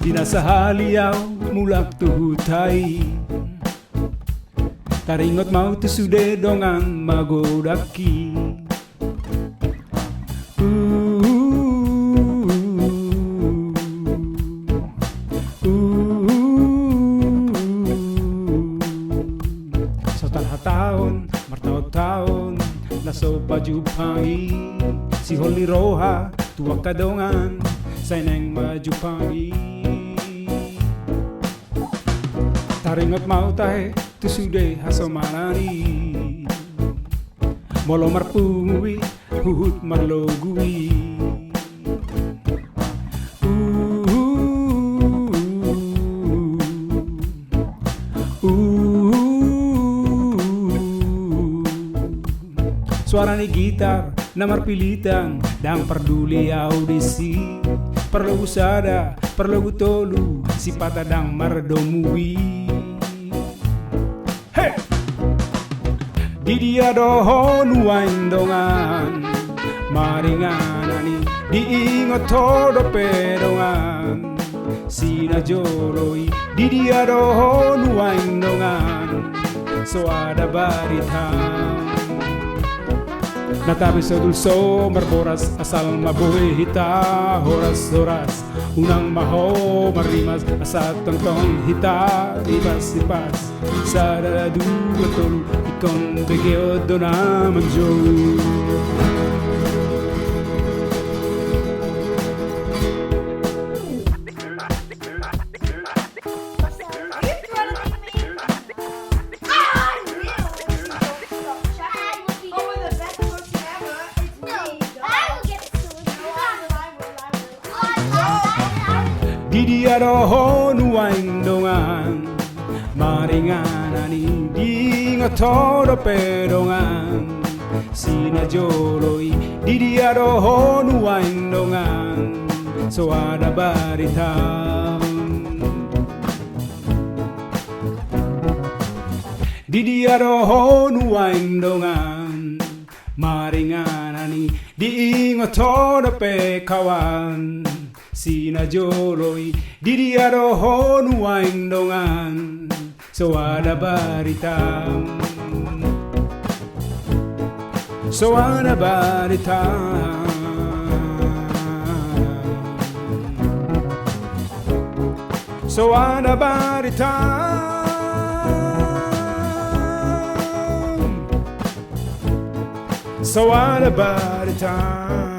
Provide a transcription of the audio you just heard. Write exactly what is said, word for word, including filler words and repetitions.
Di na sahali au mulak tu huta i, taringot ma au tu sude dongan magodangki. Sahuta hataon, martaontaon na so pajumpang i, sihol ni roha tu angka dongan sai naeng majumpang i. Taringot ma au tahe tu sude hasomalan i, molo marpungu i huhut marlogu i. Suara ni gitar na marpilitan, ndang parduli au disi. Parlogu sada, parlogu tolu, sipata ndang mardomu i. He! Di dia do ho nuaeng dongan, maringanan i, diingot ho dope dongan sinajolo i. Di dia do ho nuaeng dongan, so ada barita. Na tabe so dul so marboras, asal ma boi hita horashoras. Unang ma ho marrimas, asa tongtong hita dipasipas. Sada dua tolu, ingkon begeon do na manjou. Di dia do ho nuaeng dongan, maringanan i, diingot ho dope dongan sinajolo i. Di dia do ho nuaeng dongan, so ada barita. Di dia do ho nuaeng dongan, maringanan i, diingot ho dope kawan sinajolo i. Di dia do ho nuaeng dongan, so ada barita. So ada barita. So ada barita. So ada barita.